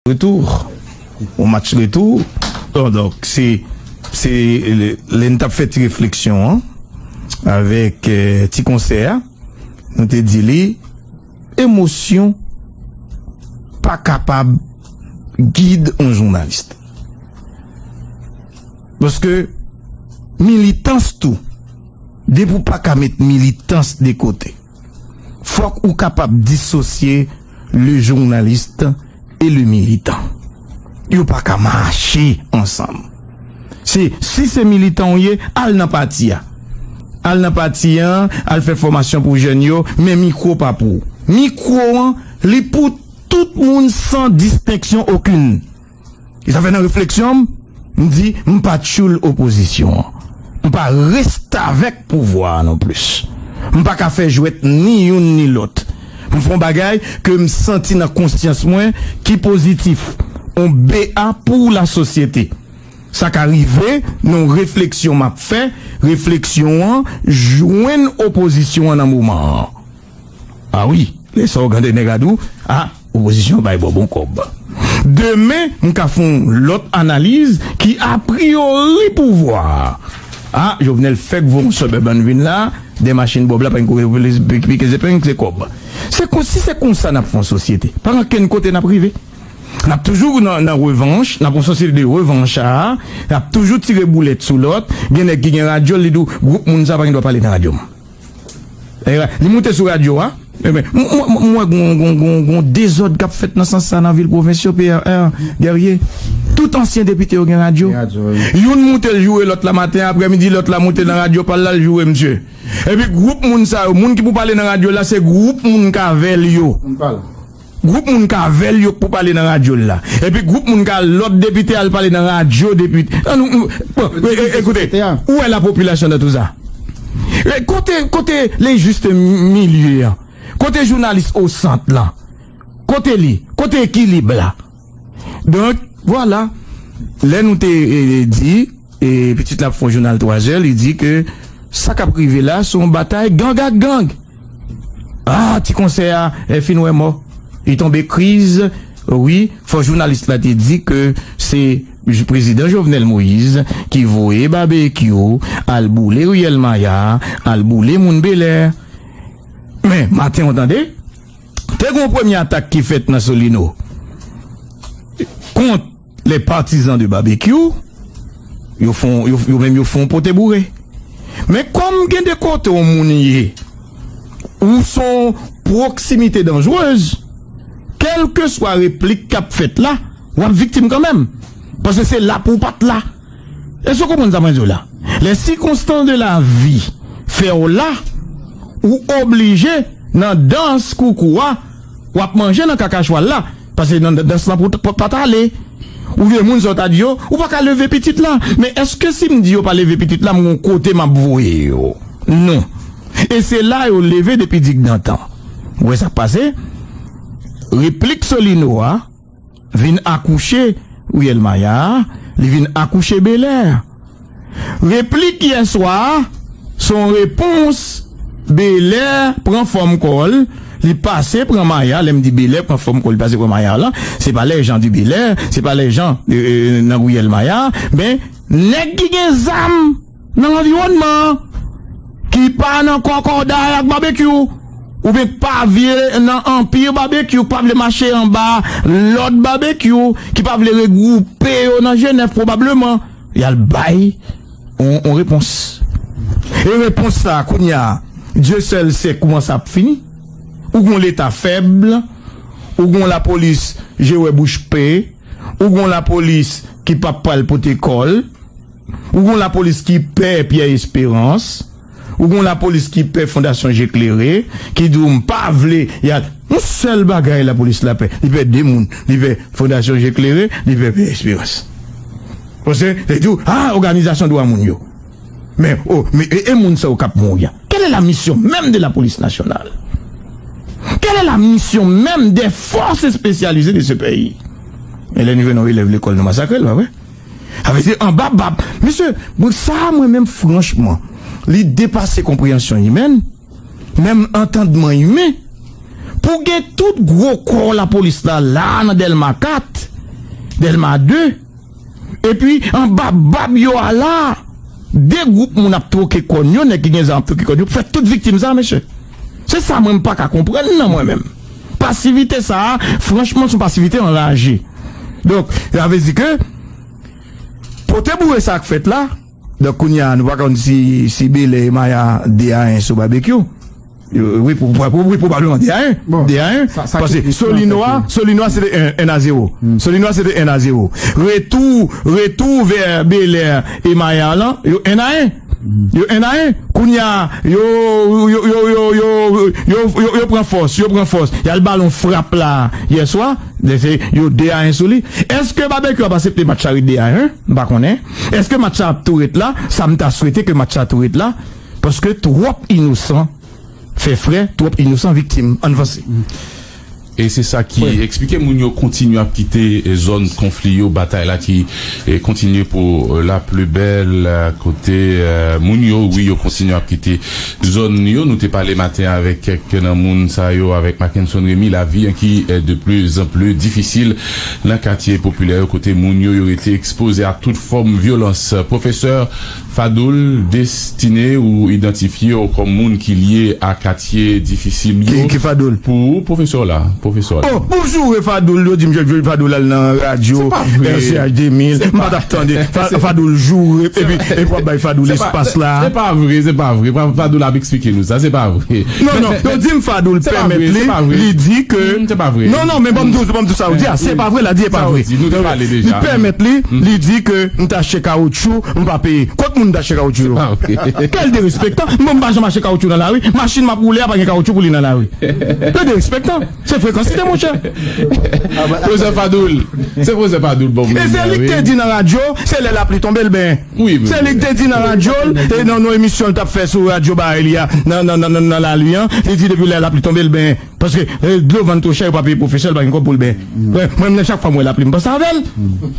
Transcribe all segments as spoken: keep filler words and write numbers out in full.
retou. Yon match retou. Bon, donk, se, se lè, lè n t ap fè ti refleksyon an avèk, eh, ti konsè a, nou te di li, emosyon pa kapab gid yon jounalis. Paske militans tou, depi w pa ka met militans de kote, fòk ou kapab disosye le journaliste et le militant. Yo pa ka mache ansanm. Se, si se militan w ye, al nan pati a. Al nan pati an, al fè fòmasyon pou jèn yo, men mikwo pa pou ou. Mikwo an, li pou tout moun san distenksyon okenn. E sa fè nan refleksyon m, m di, m pa tchoul opozisyon an. M pa restavèk pouvwa a non plis. M pa ka fè jwèt ni youn ni lòt. M fè yon bagay ke m santi nan konsyans mwen ki pozitif. On B A pou lasosyete. Sa ka rive nan yon refleksyon m ap fè, refleksyon an jwenn opozisyon an nan moman an. A wi, lè sa w gade nèg a di w, a, opozisyon bay bò bon kòb. Demen, m ka fè yon lòt analiz ki apriyori pouvwa a. A, Jovenel fèk voye yon suburban vin la, de machin bòb la, pa gen kote pou li pike zepeng, se kòb. Se kon, si se konsa n ap fè yon sosyete, pa gen okenn kote n ap rive. N ap toujou nan, nan revanch, n ap yon sosyete de revanch a, n ap toujou tire boulèt sou lòt, gen nèg ki gen radyo, li di w, gwoup moun sa pa gen dwa pale nan radyo m. E, li moute sou radyo a. Ebyen, m, m, m, m wè gon, gon, gon, gon dezòd k ap fèt nan sans sa nan vil pwovens yo, P R R, Guerrier. Tout ansyen depite yo gen radyo. Gen radyo, wi. Youn moute l joure lòt la maten, aprèmidi lòt la moute nan radyo pa l la, l joure misye. Epi gwoup moun sa yo, moun ki pou pale nan radyo la, se gwoup moun k avè l yo. Moun pa l. Gwoup moun k avè l yo k pou pale nan radyo l la. Epi gwoup moun k al lòt depite al pale nan radyo depite. An nou, nou, bon, e, e, ekoute, ou wè lapopilasyon nan tou sa. E, kote, kote le juste milieu an? Kote jounalis o sant lan? Kote li? Kote ekilib la? Donk, vwala. Lè nou te, e, di, e, pitit la ap fè yon jounal twazè, li di ke sa k ap rive la, se yon batay gang ak gang. Ah, ti konsè a, e, fin wè mò. Li tonbe kriz. Wi, fò jounalis la te di ke se prezidan Jovenel Moïse ki voye Babekyou al boule riyèl Maya, al boule moun Belè. Men, maten w tande, te gen yon premye atak ki fèt nan Solino kont les partisans de Babekyou, yo fè yon, yo, yo menm yo fè yon pote boure. Men kòm gen de kote yon moun ye, ou se yon pwoksimite danjrez, kèlkeswa replik k ap fèt la, w ap viktim kanmenm. Paske se la pou w pa t la. Èske w konprann sa mwen di w la? Les circonstances de la vie fè w la, ou oblije nan dans koukou a, w ap manje nan kaka chwal la, paske nan dans lan pou, pou pa t ale. Ou vye moun sa w ta di yo, ou pa ka leve pitit la. Men èske si m di yo pa leve pitit la, m gon kote m ap voye yo? Non. E se la yo leve depi digdantan. Ou wè sa k pase? Replik Solino a vin akouche Riyèl Maya a, li vin akouche Belè. Replik yè swa a, se yon repons. Belè pran fòm kò l, li pase pran Maya. Lè m di Belè pran fòm kò l, li pase pran Maya la, se pa les gens du Belè, se pa les gens, euh, euh, nan Riyèl Maya, men nèg ki gen zam nan anviwònman an, ki pa nan kòkòday ak Babekyou, oubyen k pa vle nan anpi Babekyou, k pa vle mache anba lòd Babekyou, ki pa vle regwoupe yo nan Jenèv pwobableman, y al bay yon, yon repons. E repons sa a, kounye a, Dieu seul sait kouman sa ap fini. Ou gon Leta fèb, ou gon lapolis je wè bouch pe, ou gon lapolis ki p ap pral pote kò l, ou gon lapolis ki pè Pierre Espérance, ou gon lapolis ki pè Fondasyon Je Klere, ki di w m pa vle y al. Yon sèl bagay lapolis la pè. Li pè de moun. Li pè Fondasyon Je Klere, li pè Pierre Espérance. Paske, li di w, ah, òganizasyon dwa moun yo. Men, oh, men, e, e moun sa yo k ap mouri a? Quelle est la mission même de la police nationale? Quelle est la mission même des forces spécialisées de ce pays? E lè nou jwenn yon elèv lekòl, nou masakre l, pa vre? Sa vle di anba bab. Mesye, bon, sa a, mwen menm, franchman, li depase konpreyansyon imèn, menm antandman imen. Pou gen tout gwo kò lapolis la, la nan Dèlma kat, Dèlma de. Epi, anba bab yo a la, de gwoup moun ap twoke kòn yo, nèg ki gen zam ap twoke kòn yo, pou fè tout viktim sa, mesye. Se sa mwen m pa ka konprann nan mwen menm. Pasivite sa a, franchman, se yon pasivite anraje. Donk, sa vle di ke, pote boure sa k fèt la, donk, kounye a, nou pa konn si, si Belè e Maya de a en sou Babekyou. Wi, pou, pou, wi, pwobableman de a en. Bon, de a en. Sa, sa Paske ki, Solino a, Solino a se te en, en a zewo. Solino a se te en a zewo. Retou, retou vè Belè e Maya lan, yo en a en. Yo en a en. Kounye a, yo, yo, yo pran fòs, yo pran fòs. Y al balon frap la, yè swa. Yo de a en sou li. Èske Babekyou ap aksepte match la ret de a en? M pa konnen. Èske match la ap tou ret la? Sa m ta swete ke match la tou ret la. Paske twòp inosan fè frè, twòp inosan viktim. Ann vanse. E se sa ki eksplike moun yo kontinye ap kite, eh, zòn konfli yo, batay la ki, eh, kontinye pou, eh, la pli bèl, eh, kote, eh, moun yo, wi, yo kontinye ap kite zòn yo. Nou te pale maten avèk kèk nan moun sa yo, avèk Mackenson Remy, lavi an ki, eh, de plus en plus difisil nan katye popilè yo, kote moun yo, yo rete ekspoze a tout fòm vyolans. Pwofesè Fadoul Destiné, ou idantifye w kòm moun ki lye a katye difisil yo. Ki, ki Fadoul? Pou pwofesè w la, pwofesè w la. Oh, bonjou, Fadoul, yo di m, Fadoul al nan radyo, R C H de mil, m pa t ap tande. Fa-, Fadoul joure, epi, epi w ap bay Fadoul espas la. Se pa vre, se pa vre. Fa-, Fadoul ap eksplike nou sa, se pa vre. Non, non, yo di m Fadoul pèmèt li, li di ke... Non, non, men ban m di w, ban m di w sa ou di a, se pa vre, l a di e pa vre. Nou te pale deja. Li pèmèt li, li di ke m t achte kawotchou, m pa peye. Kot moun t achte kawotchou yo? Kèl derespektan. Mwen, m pa janm achte kawotchou nan lari. Machin m ap woule a pa gen kawotchou pou li nan lari. Kèl derespektan. Se frekansite, monchè. Pwofesè Fadoul. Se pwofesè Fadoul, bon. E se li k te di nan radyo, se lè lapli tonbe l benyen. Se li k te di nan radyo l, e nan yon emisyon l t ap fè sou radyo bagay li a, nan, nan, nan, nan, nan lari an, li di depi lè lapli tonbe l benyen. Paske, eh, dlo vann twò chè, yo pa peye pwofesè, l pa gen kòb pou l benyen. Mwen, mwen menm, chak fwa m wè lapli, m panse avè l.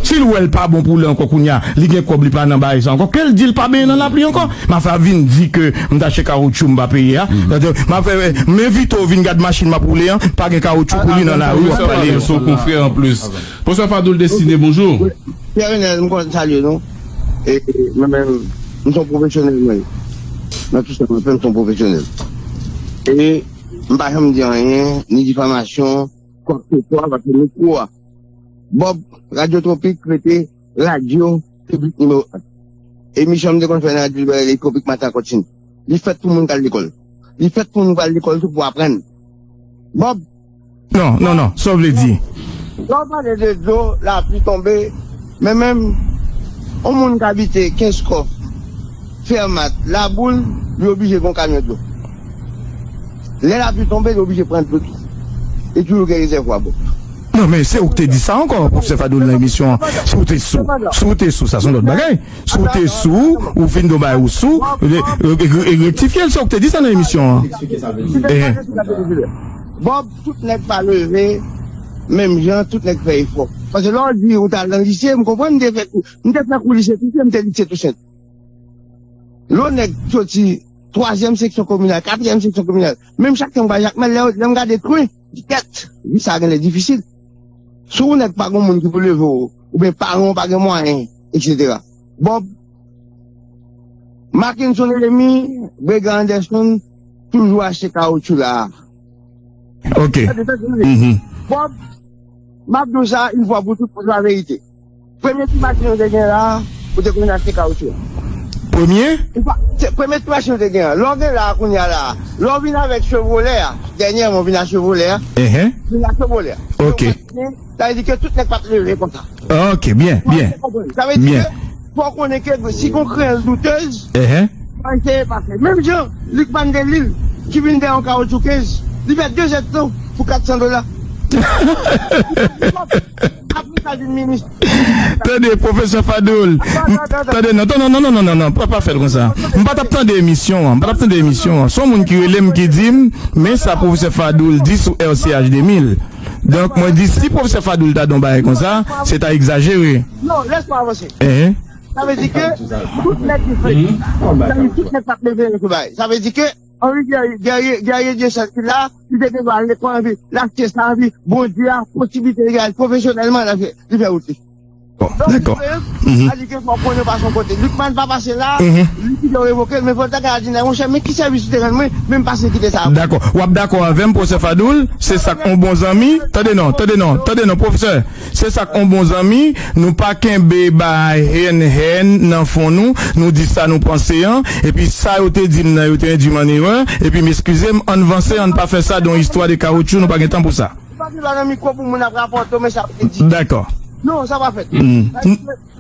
Si l wè l pa bon pou li ankò kounye a, li gen kòb, li pa nan bagay sa ankò, ke l di l pa benyen nan lapli ankò. M a fè ap vin di ke m t achte kawotchou, m pa peye a. M a fè, m envite w vin gad machin m ap woule an, pa gen kawotchou pou li nan lari, w ap pale. Pwofesè Fadoul, se yon konfrè anplis. Pwofesè Fadoul Destiné, bonjou. Wi, Pierre Renel, m kontan salye nou. E, e, mwen menm, m se yon pwofesyonèl, mwen. Nan tout sa mwen fè, m se yon pwofesyonèl. E m pa janm di anyen, ni difamasyon, kwakseswa, paske mikwo a. Bob, Radyo Twopik rete radyo piblik nimewo en. Emisyon m te konn fè nan Radyo Twopik maten a kòtchin. Li fèt pou moun k al lekòl. Li fèt pou moun k al lekòl tou pou aprann. Bob, Non, non, non, sa w vle di? Lè w pale de dlo, lapli tonbe, men menm, yon moun k abite kenz kòf, Fèmat, Laboul, li oblije gen yon kamyon dlo. Lè lapli tonbe, li oblije pran dlo tou. E toujou gen rezèvwa bò. Non, men se ou k te di sa ankò, pwofesè Fadoul, nan emisyon an. Si w te sou, si w te sou, sa se yon lòt bagay. Si w te sou, ou fin di yon bagay ou sou, e, e, e, e rektifye l, se ou k te di sa nan emisyon an. Ehe. Bob, tout nèg pa leve menm jan, tout nèg fè efò. Paske lè w di ou t al nan lise, m konprann m te fè kou, m te fè kou lise Toussaint, m te lise Toussaint. Lè w nèg soti twazyèm seksyon kominal, katriyèm seksyon kominal, menm chak tan m pa Jakmèl, lè, lè m gade tren, kèt, vi sa genlè difisil. Si w nèg pa gen moun ki pou leve w, oubyen paran w pa gen mwayen, etsetera. Bob, Mackenson Remy, Brega Anderson, toujou achte kawotchou la a. Ok. Tande, tande, tande. Mhm. Bob, m ap di w sa, yon fwa pou tout, pou laverite. Premye ti machin yo te gen la a, ou te konn achte kawotchou a. Premye? Yon fwa, se premye ti machin yo te gen an. Lè w gen la a, kounye a la a, lè w vin avèk Chevrolet a, dènyèman w vin ak Chevrolet a, vin ak Chevrolet a. Ok. Sa vle di ke tout nèg p ap leve konsa. Ok, byen, byen. Sa vle di ke fò w konnen ke si gon kreyans doutez, pa eseye pase. Menm jan Lucmane Delille ki vin dèyè yon kawotchou kenz, li fè de zèdtan pou kat san dola. Apre sa, l vin minis. Tande, pwofesè Fadoul. Tande, non, non, non, pa, pa fè l konsa. M pa t ap tande emisyon an, m pa t ap tande emisyon an. Se yon moun ki rele m, ki di m, men sa pwofesè Fadoul di sou R C H de mil. Donk, mwen di, si pwofesè Fadoul ta di yon bagay konsa, se ta egzajere. Non, lès mwen avanse. Ehe. Sa vle di ke tout nèg ki fè, sa vle di tout nèg k ap leve sou bagay. Sa vle di ke Henri Guerrier, Guerrier Dieuseul ki la, li te gen dwa al lekòl, epi l achte sa, epi Bondye a posiblite li al pwofesyonèlman, l al fè, li fè wout li. Dakò. Dakò. Mhm. A di ke fò konnen pa son kote. Lucmane pa pase la, mhm, li ki te revoke l, men Voltaire ka di, monchè, men ki sèvis ou te rann mwen, men m pase kite sa. Dakò. W ap dakò avè m, pwofesè Fadoul, se sa k on bon zanmi. Tande non, tande non, tande non, pwofesè. Se sa k on bon zanmi, nou pa kenbe bay hèn hèn nan fon nou, nou di sa nou panse an, epi sa yo te di m nan, yo te endui m an erè, epi m eskize m, ann vanse, ann pa fè sa, don istwa de kawotchou, nou pa gen tan pou sa. Ou pa gen dwa nan mikwo pou moun ap rapòte w, men sa w te di. Dakò. Non, sa pa fèt. Hmm.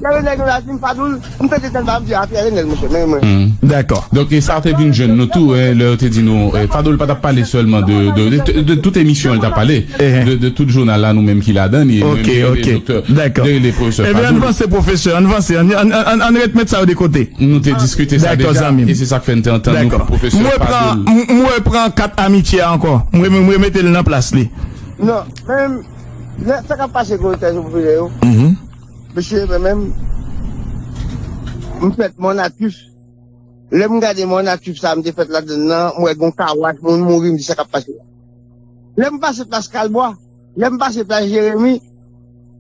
Lè yo nèg yo la di m Fadoul, m tande tèt pa m di a Pierre Renel, mesye, men mwen. Hmm. Dakò. Donk, e sa te vin jwenn nou tou, e, lè yo te di nou, e, Fadoul pa t ap pale sèlman de, de, de, de tout emisyon l t ap pale, de, de tout jounal la, nou menm ki ladan, e mwen, ok, mwen rele doktè, dakò, mwen rele pwofesè Fadoul. Ebyen, ann vanse, pwofesè, ann vanse, ann, ann, ann, ann ret met sa yo de kote. Nou te diskite sa deja, zanmi m, e se sa k fè n te antann nou pou pwofesè Fadoul. Mwen pran, m, mwen pran kat amitye a ankò. Mwen, mwen remete l nan plas li. Non, men, lè, sa k ap pase kote popilè yo, mhm, mesye, mwen menm, m fèt Mòn Atwif. Lè m gade Mòn Atwif sa, m te fèt ladann nan, m wè gon kawach, moun mouri, m di sa k ap pase la. Lè m pase plas Kalbwa, lè m pase plas Jeremi,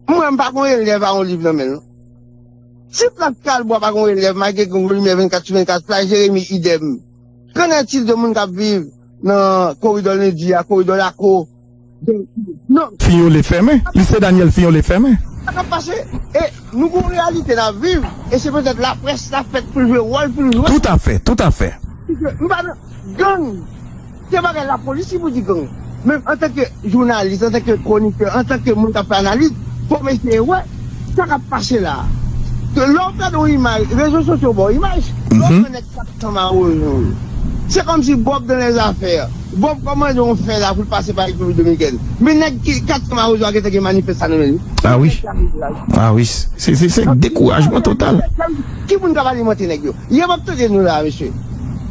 m wè m pa gon elèv a yon liv nan men l, non. Si plas Kalbwa pa gon elèv, malgre gen limyè vennkat sou vennkat, plas Jeremi, idèm. Qu'en est-il de moun k ap viv nan koridò Lendi a, koridò Lako? Non. Fiyole fèmen. Lise Daniel Fiyole fèmen. Sa k ap pase? E nou gon reyalite n ap viv, e se petèt laprès la fèt pou l jwe wòl pou l jwe. Toutafè, toutafè. M pa nan gang. Se bagay lapolis ki pou di gang. Men antanke jounalis, antanke kwonikè, antanke moun k ap fè analiz, fò m eseye wè sa k ap pase la. Ke lè w gade yon imaj, rezo sosyo ba w imaj, lè w wè nèg kat san mawozo, se kòmsi Bob dans les affaires. Bob kòmande yon fè la pou l pase pa Repiblik Dominikèn. Men nèg ki kat san mawozo a gentan gen manifès sa nan men li. Ah wi. Ah wi. Se, se, se dekourajman total. Ki moun k ap alimante nèg yo? Yè m ap tande nou la, mesye.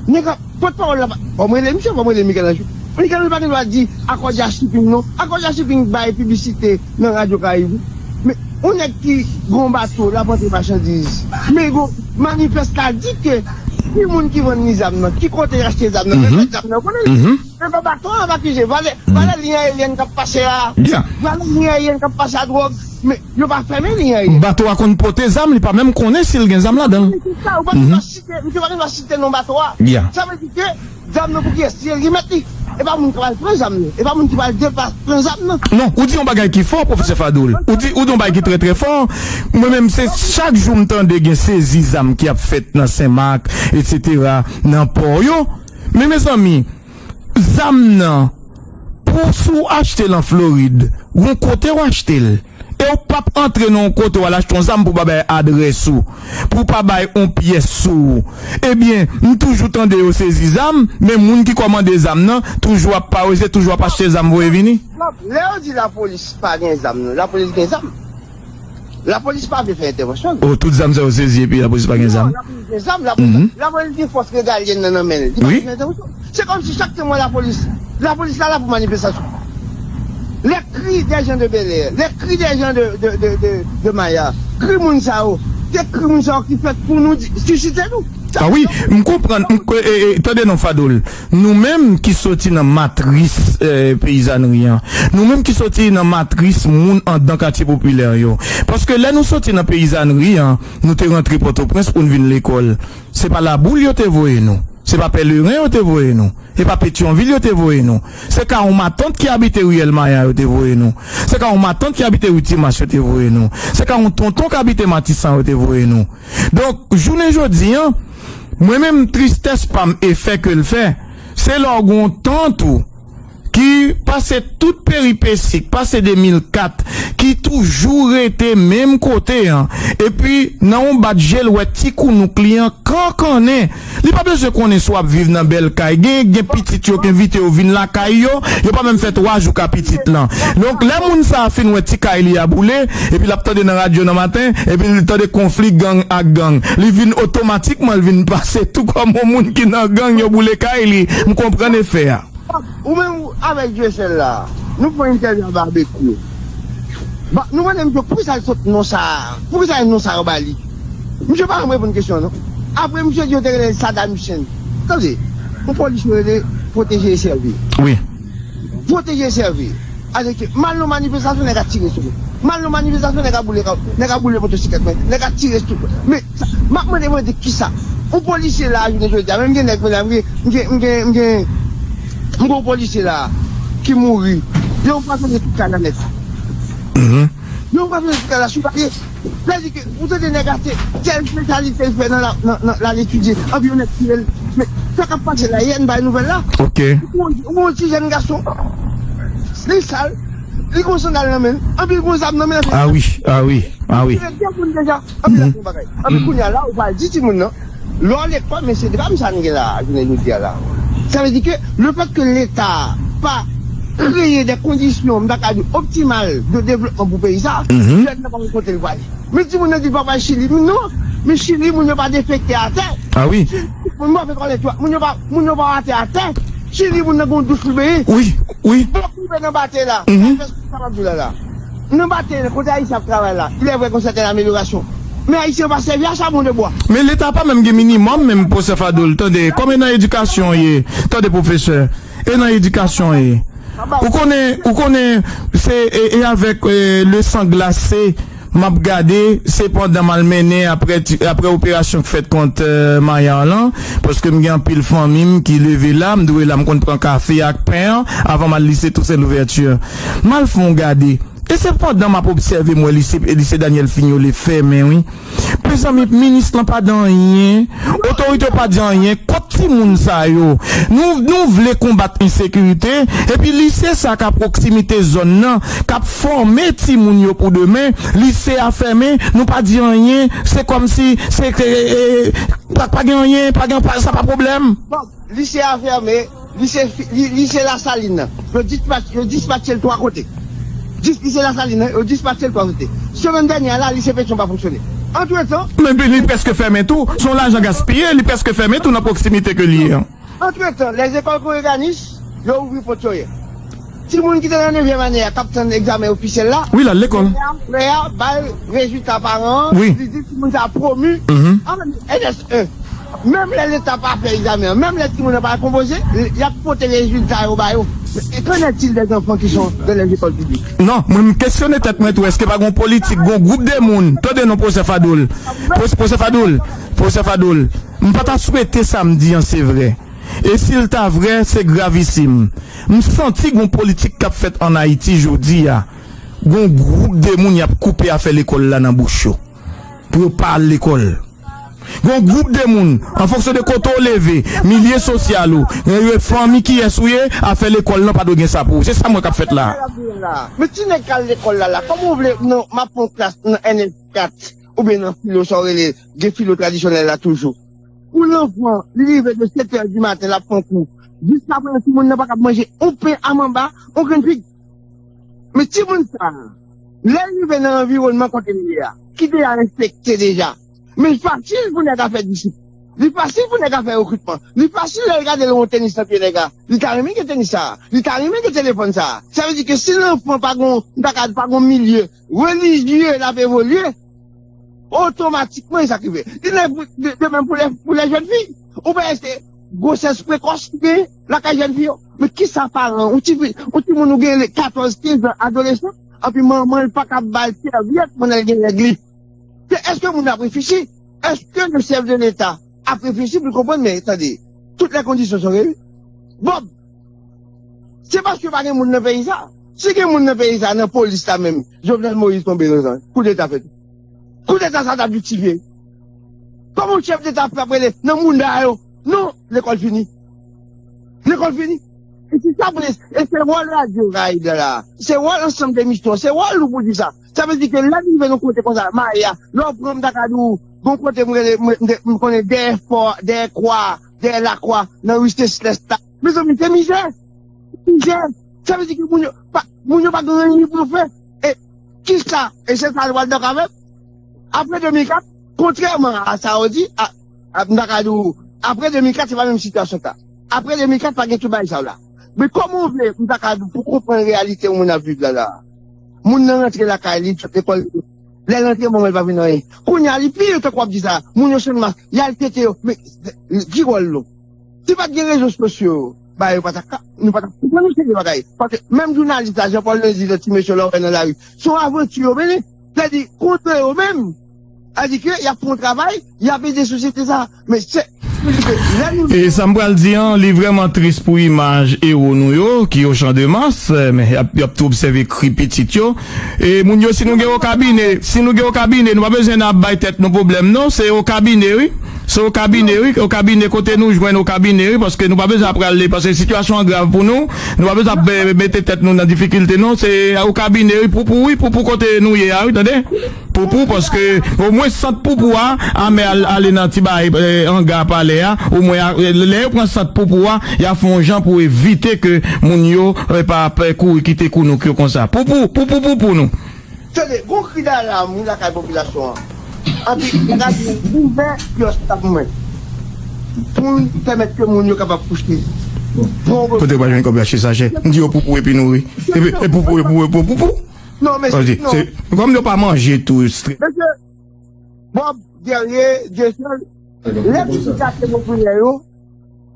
Nèg ap Pòtpawòl la pa, fò m rele misye, fò m rele Michel Anjou. Michel Anjou pa gen dwa di Accordia Shipping non. Accordia Shipping bay piblisite nan Radyo Karayib. Men, yon nèg ki gon bato, l ap rantre machandiz. Men gon manifès la di ke ki moun ki vann li zam nan, ki kote l achte zam nan, men fè zam nan konnen l. Men pa bato an ap akize, valè, valè liy ayeryèn k ap pase a. Valè liy ayeryèn k ap pase a dwòg. Men yo pa fèmen liy ayeryèn. Bato a konn pote zam, li pa menm konnen si l gen zam ladan l. Se sa, ou pa gen dwa site, misye pa gen dwa site non bato a. Sa vle di ke zam nan pou kiyès li ye, li mèt li. E pa moun ki pral pran zam nan. E pa moun ki pral deplase pran zam nan. Non, ou di yon bagay ki fò, pwofesè Fadoul. Ou di, ou di yon bagay ki trè, trè fò. Mwen menm, se chak jou m tande gen sezi zam ki ap fèt nan Senmak, etsetera, nan pò yo. Men, mezanmi, zam nan, pou si w achte l an Florid, gon kote w achte l. E w p ap antre nan yon kote w al achte yon zam pou w pa bay adrès ou, pou w pa bay yon pyès sou ou. Ebyen, m toujou tande yo sezi zam, men moun ki kòmande zam nan toujou ap parese, toujou ap achte zam voye vini. Lè yo di lapolis pa gen zam, non, lapolis gen zam. Lapolis pa vle fè entèvansyon. Oh, tout zam sa yo sezi epi lapolis pa gen zam? Non, lapolis gen zam, lapolis, lapolis gen fòs regalyèn nan nan men l. Li pa vle fè entèvansyon. Se kòmsi chak tan mwen lapolis, lapolis la la pou manifestasyon. Les cris des gens de Bel Air, les cris des gens de, de, de, de, de Maya, kri moun sa yo, se kri moun sa yo ki fèt pou nou di, sisite nou. Ah wi, m konprann, m, e, e, tande non Fadoul, nou menm ki soti nan matris, e, peyizanri an, nou menm ki soti nan matris moun anndan katye popilè yo, paske lè nou soti nan peyizanri an, nou te rantre Pòtoprens pou n vin lekòl, se pa Laboul yo te voye nou. Se pa Pèleren yo te voye nou. Se pa Petyonvil yo te voye nou. Se ka yon matant ki abite ri Èl Maya yo te voye nou. Se ka yon matant ki abite ri Timas yo te voye nou. Se ka yon tonton ki abite Matisan yo te voye nou. Donk, jounen jodi an, mwen menm, tristès pa m e fè ke l fè, se lè w gen yon tant ou ki pase tout peripesi, k pase de mil kat, ki toujou rete menm kote an, epi nan yon bat je l wè ti kounouk li an kankannen. Li pa bezwen konnen si w ap viv nan bèl kay. Gen, gen pitit yo k envite yo vin lakay yo, yo pa menm fè twa jou ka pitit lan. Donk, lè moun sa a fin wè ti kay li a boule, epi l ap tande nan radyo nan maten, epi l tande konfli gang ak gang, li vin otomatikman, l vin pase tou kòm yon moun ki nan gang, yo boule kay li. M konprann efè a. Ou menm ou avèk Dyesèl la, nou pran entèvyou a Babekyou. Ba, nou mande misye poukisa l sot non sa a, poukisa non sa yo ba li. Misye pa janm reponn kesyon an, non. Apre, misye di yo te rele l Saddam Hussein. Tande, yon polis yo rele Pwoteje e Sèvi. Wi. Pwoteje e Sèvi. Aleke, m al nan manifestasyon, nèg ap tire sou mwen. M al nan manifestasyon, nèg ap boule, nèg ap boule motosiklèt mwen, nèg ap tire sou mwen. Men, sa, m ap mande mwen di kisa? Yon polisye la, jounen jodi a, menm gen nèg, m gen, m gen, m gen, m gen, m gen yon polisye la ki mouri. Yo anpwazonnen tout kay la nèt. Yo anpwazonnen tout kay la, sou pake. Sa vle di ke ou tande nèg a se tèl espesyalite l fè nan la, nan, nan, l al etidye, anpi yon nèg tire l. Men, sa k ap pase la, yè n bay nouvèl la. Ok. Ou, ou, yon ti jèn gason, li sal, li gon sandal nan men l, anpi l gon zam nan men l. Ah wi, ah wi, ah wi. Tire de moun deja, anpi l ap fè yon bagay. Anpi kounye a la, ou pral di timoun nan, lè w lekòl, men se dram sa n gen la, jounen jodi a la. Sa vle di ke le fèt ke Leta pa kreye de kondisyon, m ta ka di, optimal de devlopman pou peyi sa, jèn nan pa konn kote l prale. Men timoun nan di l pral Chili, men non, men Chili, moun yo pa dezenfekte atè. Ah wi. Chili, moun yo pa fè twalèt yo, moun yo pa, moun yo pa wate atè. Chili, moun nan gon douch pou benyen. Wi, wi. Bon, rive nan batè la, sa fè sa m ap di w la la. Nan batè, kote Ayisyen ap travay la, il est vrai gon sètèn amelyorasyon. Men Ayisyen pa sèvi a chabon de bwa. Men Leta pa menm gen minimòm, menm pwofesè Fadol, tande, kòm e nan edikasyon ye, tande pwofesè, e nan edikasyon ye. Ou konnen, ou konnen, se, e, e avèk, e, le sang glase, m ap gade, se pandan m al mennen apre ti, apre operasyon k fèt kont, e, Mayar lan, paske m gen anpil fanmi m ki leve la, m dwe la, m konn pran kafe ak pen an, avan m al lise Toussaint Louverture. M al fè yon gade. E se pandan m ap obsève m wè lise, lise Daniel Fignolé fèmen, wi. Mezanmi, minis lan pa di anyen, otorite yo pa di anyen kont timoun sa yo. Nou, nou vle konbat ensekirite, epi lise sa k a pwoksimite zòn nan, k ap fòme timoun yo pou demen, lise a fèmen, nou pa di anyen, se kòmsi, se, e, e, e, pa, pa gen anyen, pa gen, pa, sa pa pwoblèm. Bon, lise a fèmen, lise, fi- li- lise Lasalin nan. Yo dispatch, yo dispatche l twa kote. Dis- lise Lasalin nan, yo dispatche l twa kote. Semèn dènyè a la, lise Petyon pa fonksyone. Antretan, men li prèske fèmen tou. Se yon lajan gaspiye, li prèske fèmen tou nan pwoksimite ke li ye an. Antretan, les écoles Corriganistes, yo ouvri pòt yo yè. Timoun ki te nan nevyèm ane a, k ap tann egzamen ofisyèl la, wi, l al lekòl. Lè a, lè a, bay rezilta paran an, wi, li di timoun sa a pwomi an N S E. Menm lè Leta pa fè egzamen an, menm lè timoun nan pa konpoze, y ap pote rezilta yo ba yo. E qu'en est-il des enfants qui sont dans les écoles publiques? Non, mwen m kesyone tèt mwen tou, èske pa gon politik, gon gwoup de moun, tande non, pwofesè Fadol, pwofesè Fadol, pwofesè Fadol, m pa ta swete sa m di an se vrè. E si l ta vrè, se gravisim. M santi gon politik k ap fèt ann Ayiti jodi a. Gon gwoup de moun y ap koupe afè lekòl la nan bouch yo. Pou yo pa al lekòl. Gon gwoup de moun, an fonksyon de kote w leve, milye sosyal ou, e, fanmi kiyès ou ye, afè lekòl lan pa dwe gen sa pou ou. Se sa m wè k ap fèt la a. Men ti nèg k al lekòl la la, kòman w vle, non, m ap pran klas nan N F kat, oubyen nan filo, sa w rele, gen filo tradisyonèl la toujou. Pou lanfan, li leve de sèt è di maten, l ap pran kou. Jiskaprezan, timoun nan pa kab manje yon pen a manba, yon grenn fig. Men timoun sa a, lè l rive nan anviwònman kote l ye a, ki deja enfekte deja, men fasil pou nèg la fè disip. Li fasil pou nèg la fè rekritman. Li fasil lè l gade l wè yon tenis nan pye nèg la. Li ta renmen gen tenis sa a. Li ta renmen gen telefòn sa a. Sa vle di ke si lanfan pa gon, m ta ka di pa gon milye relijye l ap evolye, otomatikman, e sa k rive. Li nan, de, de menm pou lè, pou lè jèn fi. Ou pa ete gwosès prekòs ki gen lakay jèn fi yo. Men kisa paran, yon ti fi, yon timoun ou gen katòz, kenz an, adolesan, anpi manman l pa kab ba l sèvyèt pandan l gen règ li? Se èske moun ap reflechi? Èske le chef de l'État ap reflechi pou l konprann, men tande, toutes les conditions sont réunies. Bob, se paske pa gen moun nan peyi sa. Si gen moun nan peyi sa, nan polis la menm, Jovenel Moïse tonbe nan zòn, koudeta fèt. Koudeta sa t ap jistifye. Kòman yon chèf deta ap rele nan moun sa yo? Non, lekòl fini. Lekòl fini. E se sa pou, e se wòl radyo Karayib la la. Se wòl ansanm de emisyon. Se wòl nou pou di sa. Sa vle di ke lè n rive nan kote konsa, mayi a, lè w pran, m ta ka di w, gon kote m rele, m, m, m konnen dèyè fò, dèyè kwa, dèyè lakwa, nan ri Sesèl la. Mezanmi, se mizè. Mizè. Sa vle di ke moun yo, pa, moun yo pa gen anyen pou yo fè. E kisa, e se sa l pral dakò avè m? Apre de mil kat, kontrèman a sa yo di, a, a, m ta ka di w, apre de mil kat, se pa menm sitiyasyon sa. Apre de mil kat, pa gen tout bagay sa yo la. Men kòman w vle, m ta ka di w, pou konprann reyalite yon moun ap viv la la? Moun nan rantre lakay li, sot lekòl, lè l rantre, manman l pa vin anyen. Kounye a, li pi yo tankou w ap di sa. Moun yo sot mask, y al tete yo. Men, ki wòl nou? Si pa t gen rezo sosyo yo, ba yo pa ta ka, nou pa ta konprann yon seri de bagay. Paske menm jounalis la, Jean Paul Lenzy, lòt ti mesye la w wè nan lari, se yon avanti yo mennen. Sètadi, kontre yo menm, sètadi ke y ap fè yon travay, y ap ede sosyete sa. Men se, lè nou E sa m pral di an, li vrèman tris pou imaj ewo nou yo, ki Ochan de Mas, eh, men y ap, y ap tou obsève kri pitit yo. E moun yo, si nou gen okabine, si nou gen okabine, nou pa bezwen ap bay tèt nou pwoblèm, non, se okabine, wi. Se okabine, wi, okabine, kote nou jwenn okabine, wi, paske nou pa bezwen ap prale, paske sitiyasyon an grav pou nou, nou pa bezwen ap be-, mete tèt nou nan difikilte, non, se okabine, wi, poupou, wi, poupou kote nou ye a, wi, tande? Poupou, paske omwen sant poupou a, amè al-, ale nan ti bay, eh, anga palè a, omwen a, eh, lè yo pran sant poupou a, y a fè yon jan pou evite ke moun yo, eh, pa, pa kouri kite kounouk yo konsa. Poupou, poupou, poupou nou. Tande, gon kri dalalam wi lakay popilasyon an. Anpi, gade, ouvè kyòs la pou mwen. Pou pèmèt ke moun yo kapab kouche. Bon, kote yo pa jwenn kòb yo achte sachè? M di yo poupou epi nou ri. Epi, e poupou, e poupou, e poupou. Non, mesye, non. Se, kòm yo pa manje tou, stre- Mesye, Bob, Guerrier, Dieuseul, lè nou gate popilè yo,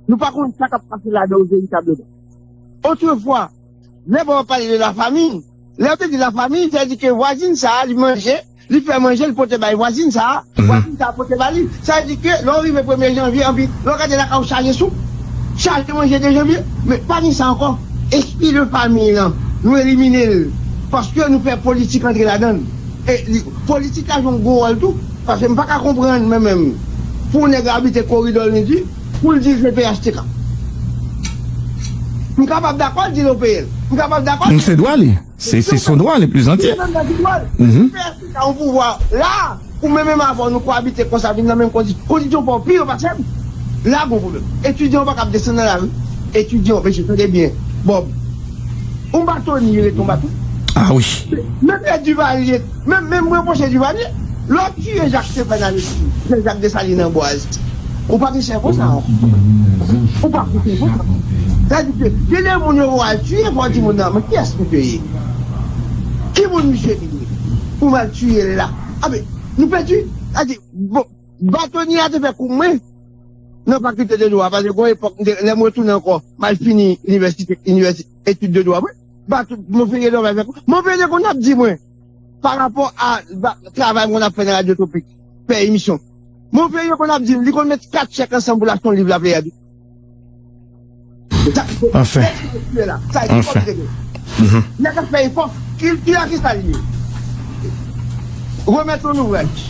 nou pa konn sa k ap pase ladan yo veritableman. Otrefwa, lè Bob ap pale de lafanmi, lè yo te di lafanmi, sa vle di ke vwazin sa a, li manje, li fè manje, li pote bay vwazin sa a, vwazin sa a pote ba li. Sa vle di ke lè w rive premye janvye, anpi, lè w gade lakay ou chaje soup, chaje manje de janvye, men pa gen sa ankò. Espri de fanmi lan, nou elimine l, paske nou fè politik antre ladan l. E li, politik la jwe yon gwo wòl tou, paske m pa ka konprann mwen menm, pou yon nèg abite koridò Lendi, pou l di l se P H T K. M kapab dakò l di l o P L. M kapab dakò l di l. Se dwa li. Se, se son dwa le plus entier. Li menm nan ki dwa l. Mhm. P H T K yon pouvwa la, ou menm menm avè w nou ko abite konsa, vin nan menm kondi-, kondisyon pa w pi yo pase m. La gon pwoblèm. Etidyan yo pa kab desann nan lari. Etidyan, mesye, tande byen. Bob, yon bato ni rete yon bato. Ah wi. Menm e Duvalier, menm, menm mwen pwoche Duvalier. Lè w tiye Jak Stephen Alexis, Jean Jacques Dessalines Amboise, ou pa gen sèvo sa ankò. Ou pa gen sèvo sa. Sa di ke gen de moun yo al tiye, fò w di moun nan, men kiyès misye ye? Ki moun misye ye? Pou m al tiye l la. A men, nou pèdi. Sa di, bon, bato ni a te fè kou mwen nan fakilte de dwa, paske gon epòk, m te, lè m retounen ankò, m al fini inivèsite, inivèsite, etid de dwa mwen. Bato, Monferrier Dorval fè kou. Monferrier konn ap di mwen, pa rapò a ba-, travay m konn ap fè nan Radyo Tropik, fè emisyon. Monferrier konn ap di m, li konn met kat chèk ansanm pou l achte yon liv La Pléiade. Anfen. Anfen. Mhm. Nèg ap fè efò, kilti a ki sa l ye? Remèt yon ouvraj.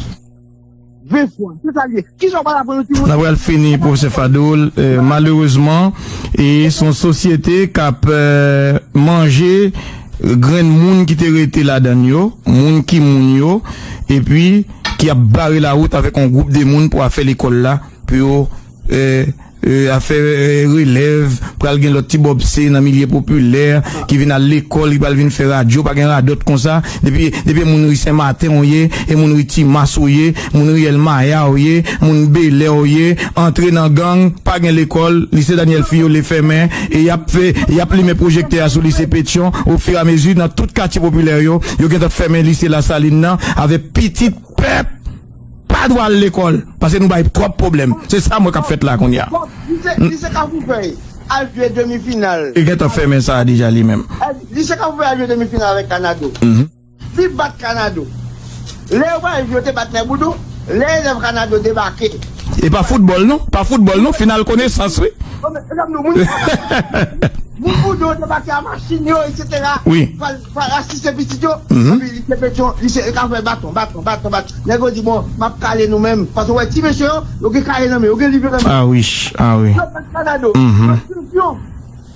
Ven fwa. Se sa l ye. Kisa w pral aprann yon timoun? N ap pral fini, pwofesè Fadoul. Eh, malerezman, e se yon sosyete k ap, eh, manje grenn moun ki te rete ladan l yo, moun ki moun yo, epi ki ap bare lawout avèk yon gwoup de moun pou afè lekòl la, pou yo, eh, eh, afè, eh, relèv, pral gen lòt ti bòbse nan milye popilè ki vin al lekòl, ki pral vin fè radyo, pa gen radòt konsa. Depi, depi e moun ri Senmaten w ye, e moun ri Timas w ye, moun ri Èlmaya w ye, moun Belè w ye, antre nan gang, pa gen lekòl, lise Daniel Fiyole fèmen, e y ap fè, y ap limen pwojektè a sou lise Petyon, ofiramezi nan tout katye popilè yo, yo gentan fèmen lise Lasalin nan, avèk pitit pèp pa dwe al lekòl, paske nou bay twòp pwoblèm. Se sa m wè k ap fèt la kounye a. Bon, lise, lise Kafou Fèy al jwe demi final. Li gentan fèmen sa a deja li menm. Eh, lise Kafou Fèy al jwe demi final avèk Kanado. Mhm. Li bat Kanado. Lè yo pral jwe, yo te bat Nèg Boudon. Lè elèv Kanado debake. E pa foutbòl non, pa foutbòl non, final konesans, wi. Bon, men, se sa m di w, moun, moun Boudon debake a machin yo, etsetera. Wi. Pral, pral asiste pitit yo. Mhm. Epi lise Petyon, lise yo ka fè baton, baton, baton, baton. Nèg yo di, bon, m ap kale nou menm. Paske w wè ti mesye yo, yo gen kaye nan men yo, gen liv yo nan men yo. Ah wi, ah wi. Yo bat Kanado. Mhm. Yo chanpyon.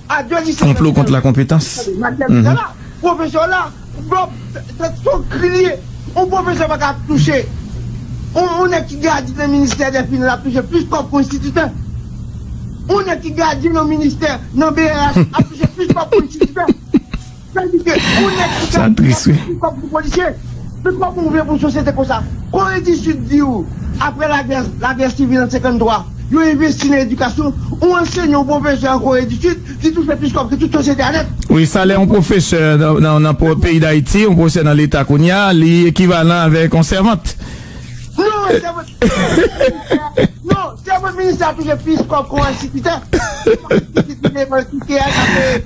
Adye lise Petyon. Konplo kont lakonpetans. Matyè Vidal la, pwofesè la, bon, se, se yon kri li ye. Yon pwofesè pa ka touche. Yon, yon nèg ki gradye nan ministè dè finans ap touche plis kòb ke yon enstititè. Yon nèg ki gradye nan ministè, nan B R H, ap touche plis kòb ke yon enstititè. Sa vle di ke yon nèg ki ka touche plis kòb ke polisye. Men kòman w vle pou yon sosyete konsa? Kore di Sid di w, apre lagè, lagè sivil an senkanntwa, yo envesti nan edikasyon. Yon ansenyan, yon pwofesè an Kore di Sid, li touche plis kòb ke tout sosyete a nèt. Wi, salè yon pwofesè nan, nan, nan po-, peyi Dayiti, yon pwofesè nan Leta kounye a, li ekivalan avèk yon sèvant. Non, sèvant. Non, sèvant. Minis la touche plis kòb kon enstitisyen.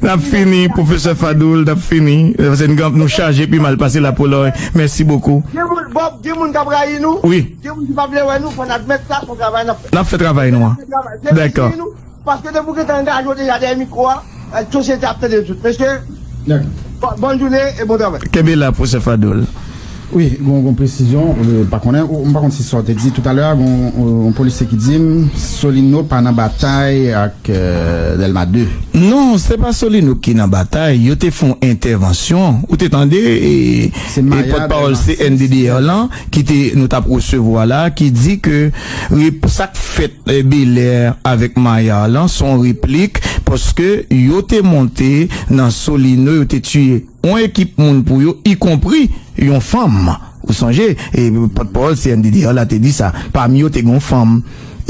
N ap fini, pwofesè Fadoul, n ap fini. Paske n gen, nou chaje pi mal pase lapolòy. Mèsi bokou. Gen moun, Bob, gen moun k ap rayi nou. Wi. Gen moun ki pa vle wè nou, fò n admèt sa, se yon travay n ap fè. N ap fè travay nou an. Dakò. Paske depi w gentan angaje w deja dèyè mikwo a, sosyete a ap tande tout. Mesye, bòn jounen e bon travay. Kenbe la, pwofesè Fadoul. Wi, gon, gon presizyon, euh, pa konnen, ou, m pa konn si sa w te di toutalè a, gon, euh, yon polisye ki di m Solino pa nan batay ak, euh, Dèlma de. Non, se pa Solino ki nan batay, yo te fè yon entèvansyon. Ou te tande, e, e pòtpawòl C N D D R lan, ki te, nou t ap resevwa la, ki di ke rep-, sa k fèt, e, Bèlè avèk Mayar lan, se yon replik, paske yo te monte nan Solino, yo te tiye yon ekip moun pou yo, ikonpri yon fanm. Ou sonje, e, pòtpawòl C N D D R la te di sa. Pami yo te gen yon fanm.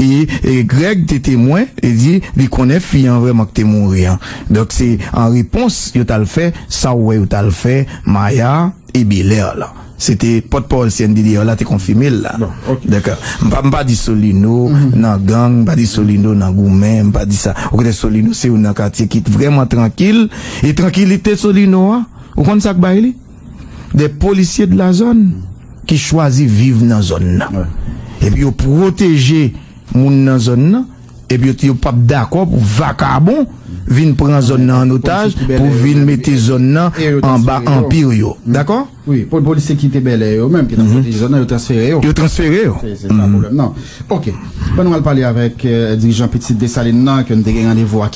E, e Greg te temwen, e di, li konnen fi an vrèman ki te mouri an. Donk, se an repons yo t al fè, sa w wè yo t al fè, Maya e Bèlè la. Se te pòtpawòl C N D D R la te konfime l la. Dakò. M pa, m pa di Solino nan gang, m pa di Solino nan goumen, m pa di sa. Okontrè, Solino se youn nan katye ki vrèman trankil. E trankilite Solino a, ou konn sa k bay li? Des policiers de la zone ki chwazi viv nan zòn nan. Epi yo pwoteje moun nan zòn nan. Epi yo, yo p ap dakò pou vakabon vin pran zòn nan an otaj, pou vin mete zòn nan anba anpi yo. Dakò? Wi, pou polisye kite Bèlè yo menm, ki t ap pwoteje zòn nan, yo transfere yo. Yo transfere yo. Se, se sa pwoblèm nan. Ok. Ban nou al pale avèk, euh, dirijan Pitit Desalin nan, ke n te gen randevou ak